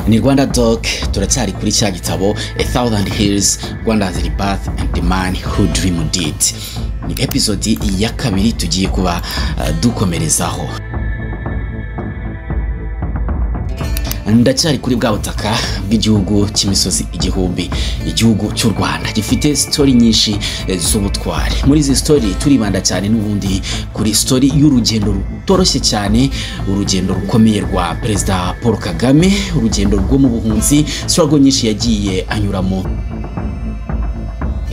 Ni Rwanda Doc, turacyari kuri cya gitabo A Thousand Hills, Rwanda's Rebirth and the Man Who Dreamed It. Ni episode ya kabiri tugiye kuba dukomerezaho. Ndacyari kuri bwa butaka bw'igihugu cy'imisozi igihumbi, igihugu cy'u Rwanda gifite story nyinshi z'ubutwari. Muri izi story turibanda cyane n'ubundi kuri story y'urugendo rutoroshye cyane, urugendo rukomeye rwa Perezida Paul Kagame, urugendo rwo mu buhunzi, struggle nyinshi yagiye anyuramo.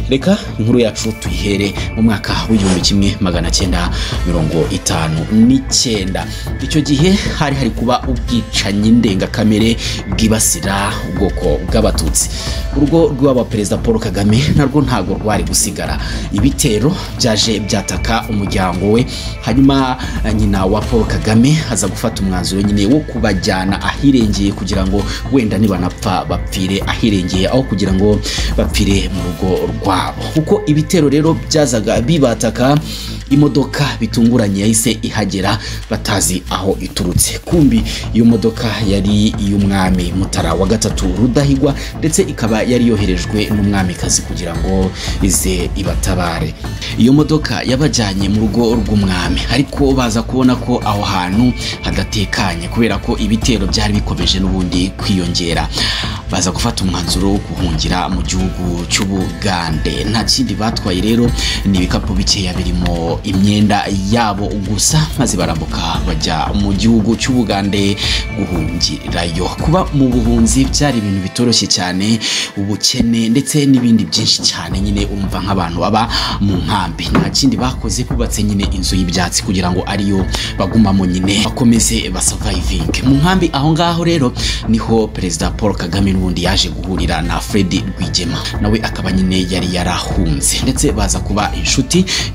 Reka inkuru yacu tuyihere mu mwaka w'1959. Icyo gihe hari kuba ubwicanyi ndengakamere bwibasira ubwoko bw'Abatutsi. Urugo rw'aba Perezida Paul Kagame narwo ntago rwari gusigara. Ibitero byaje byataka umuryango we, hanyuma nyina wa Paul Kagame aza gufata umwanzuro nyine wo kubajyana ahirengeye kugira ngo wenda nibanapfa bapfire ahirengeye, aho kugira ngo bapfire mu rugo rwa. Kuko ibitero rero byazaga bibataka, imodoka bitunguranye yahise ihagera batazi aho iturutse. Kumbi iyo modoka yari iy'umwami Mutara wa gatatu Rudahigwa, ndetse ikaba yari yoherejwe n'umwamikazi kugira ngo ize ibatabare. Iyo modoka yabajyanye mu rugo rw'umwami, ariko baza kubona ko aho hantu hadatekanye kubera ko ibitero byari bikomeje n'ubundi kwiyongera. Baza gufata umwanzuro wo guhungira mu gihugu cy'Ubugande. Nta kindi batwaye rero ni ibikapu bikeya birimo imyenda yabo gusa, maze barambuka bajya mu gihugu cy'Ubugande guhungirayo. Kuba mu buhunzi byari ibintu bitoroshye cyane, ubukene ndetse n'ibindi byinshi cyane nyine umva nk'abantu baba mu nkambi. Nta kindi bakoze, bubatse nyine inzu y'ibyatsi kugira ngo ariyo bagumamo nyine bakomeze basurviving mu nkambi. Aho ngaho rero niho Perezida Paul Kagame n'ubundi yaje guhurira na Fred Rwigema, nawe akaba nyine yari yarahunze, ndetse baza kuba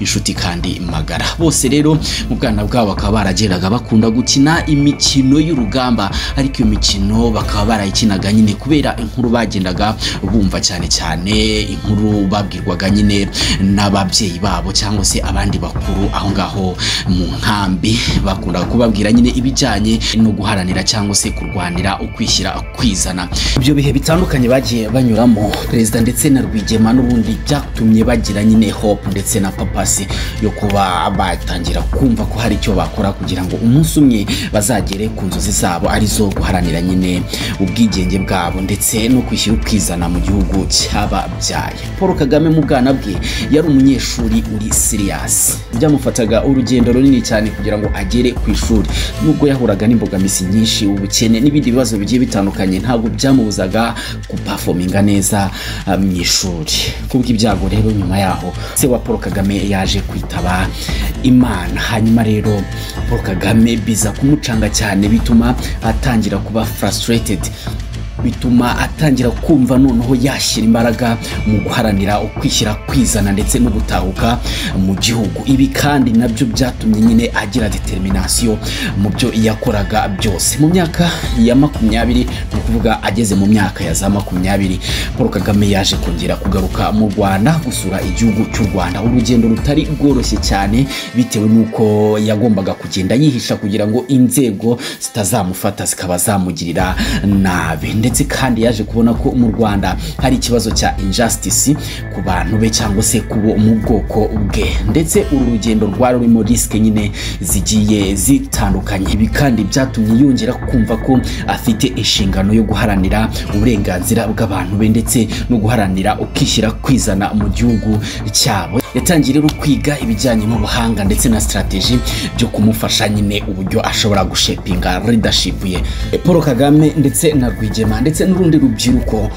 inshuti kandi magara. Bose rero mu bwana bwabo bakaba barageraga bakunda gukina imikino y'urugamba, ariko iyo mikino bakaba barayikinaga nyine kubera inkuru bagendaga bumva, cyane cyane inkuru babwirwaga nyine n'ababyeyi babo cyangwa se abandi bakuru aho ngaho mu nkambi. Bakundaga kubabwira nyine ibijyanye no guharanira cyangwa se kurwanira ukwishyira kwizana. Ibyo bihe bitandukanye bagiye banyuramo Perezida ndetse na Rwigema n'ubundi byatumye bagira nyine hope ndetse na purpose yo kuba batangira kumva ko hari icyo bakora kugira ngo umunsi umwe bazagere ku nzozi zabo, arizo guharanira nyine ubwigenge bwabo ndetse no kwishyira ukizana mu gihugu cy'ababyaye. Paul Kagame mu bwana bwe yari umunyeshuri uri serious. Byamufataga urugendo runini cyane kugira ngo agere ku ishuri, nubwo yahuraga n'imbogamizi nyinshi, ubukene n'ibindi bibazo bigiye bitandukanye, ntabwo byamubuzaga guperforminga neza mu ishuri. Kubw'ibyago rero nyuma yaho se wa Paul Kagame yaje kwitaba Imana. Hanyuma rero Paul Kagame biza kumucanga cyane, bituma atangira kuba frustrated, bituma atangira kumva noneho yashyira imbaraga mu guharanira ukwishyira kwizana ndetse no gutahuka mu gihugu. Ibi kandi nabyo byatumye nyine agira determination mu byo yakoraga byose. Mu myaka ya 20, ni ukuvuga ageze mu myaka ya za 20, Paul Kagame yaje kongera kugaruka mu Rwanda gusura igihugu cy'u Rwanda. Urugendo rutari rworoshye cyane bitewe n'uko yagombaga kugenda yihisha kugira ngo inzego zitazamufata zikaba zamugirira nabi. Ndetse kandi yaje kubona ko mu Rwanda hari ikibazo cya injustice ku bantu be cyangwa se kubo mu bwoko bwe, ndetse uru rugendo rwari rurimo risk nyine zigiye zitandukanye. Ibi kandi byatumye yongera kumva ko afite inshingano yo guharanira uburenganzira bw'abantu be ndetse no guharanira ukishyira kwizana mu gihugu cyabo. Yatangiye rero kwiga ibijyanye n'ubuhanga ndetse na strategy byo kumufasha nyine uburyo ashobora gushapinga leadership ye. Paul Kagame ndetse na Rwigema ndetse n'urundi rubyiruko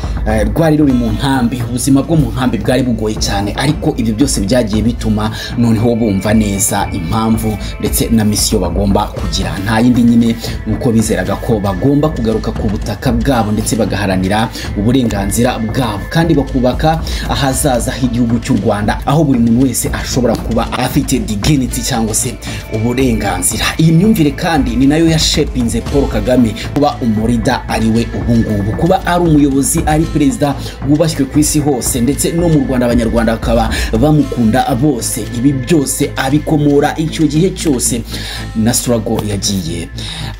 rwari ruri mu nkambi, ubuzima bwo mu nkambi bwari bugoye cyane, ariko ibyo byose byagiye bituma noneho bumva neza impamvu ndetse na misiyo bagomba kugira. Nta yindi nyine nuko bizeraga ko bagomba kugaruka ku butaka bwabo ndetse bagaharanira uburenganzira bwabo, kandi bakubaka ahazaza h'igihugu cy'u Rwanda, aho buri muntu wese ashobora kuba afite dignity cyangwa se uburenganzira. Iyi myumvire kandi ni nayo yashepinze Paul Kagame kuba umurida ariwe ubu ngubu. ngubu. Kuba ari umuyobozi, ari perezida wubashywe ku isi hose ndetse no mu Rwanda abanyarwanda bakaba bamukunda bose, ibi byose abikomora icyo gihe cyose na struggle yagiye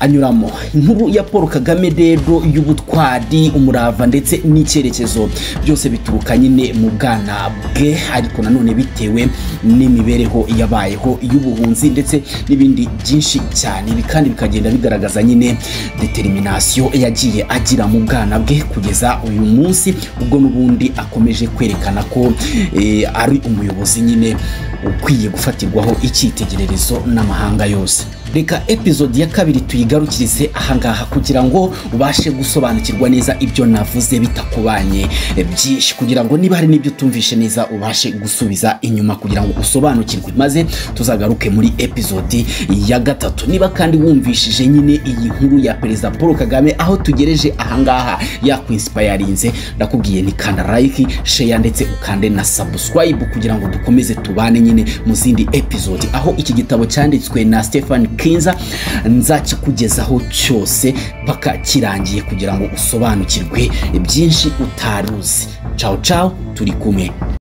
anyuramo. Inkuru ya Paul Kagame rero y'ubutwari, umurava ndetse n'icyerekezo byose bituruka nyine mu bwana bwe, ariko nanone bitewe n'imibereho yabayeho y'ubuhunzi ndetse n'ibindi byinshi cyane. Ibi kandi bikagenda bigaragaza nyine determination yagiye agira mu bwana bwe kugeza uyu munsi, ubwo n'ubundi akomeje kwerekana ko ari umuyobozi nyine ukwiye gufatirwaho icyitegererezo n'amahanga yose. Reka episode ya kabiri tuyigarukirize ahangaha kugira ngo ubashe gusobanukirwa neza ibyo navuze bitakubanye byinshi, kugira ngo niba hari n'ibyo utumvishe neza ubashe gusubiza inyuma kugira ngo usobanukirwe, maze tuzagaruke muri episode ya gatatu. Niba kandi wumvishije nyine iyi nkuru ya Perezida Paul Kagame aho tugereje ahangaha yakwinspirinze, ndakubwiye ni kanda like, share ndetse ukande na subscribe kugira ngo dukomeze tubane nyine mu zindi episode, aho iki gitabo cyanditswe na Stephen Kinzer nzakikugezaho cyose paka kirangiye kugira ngo usobanukirwe byinshi utaruzi. Ciao ciao, turi kumwe.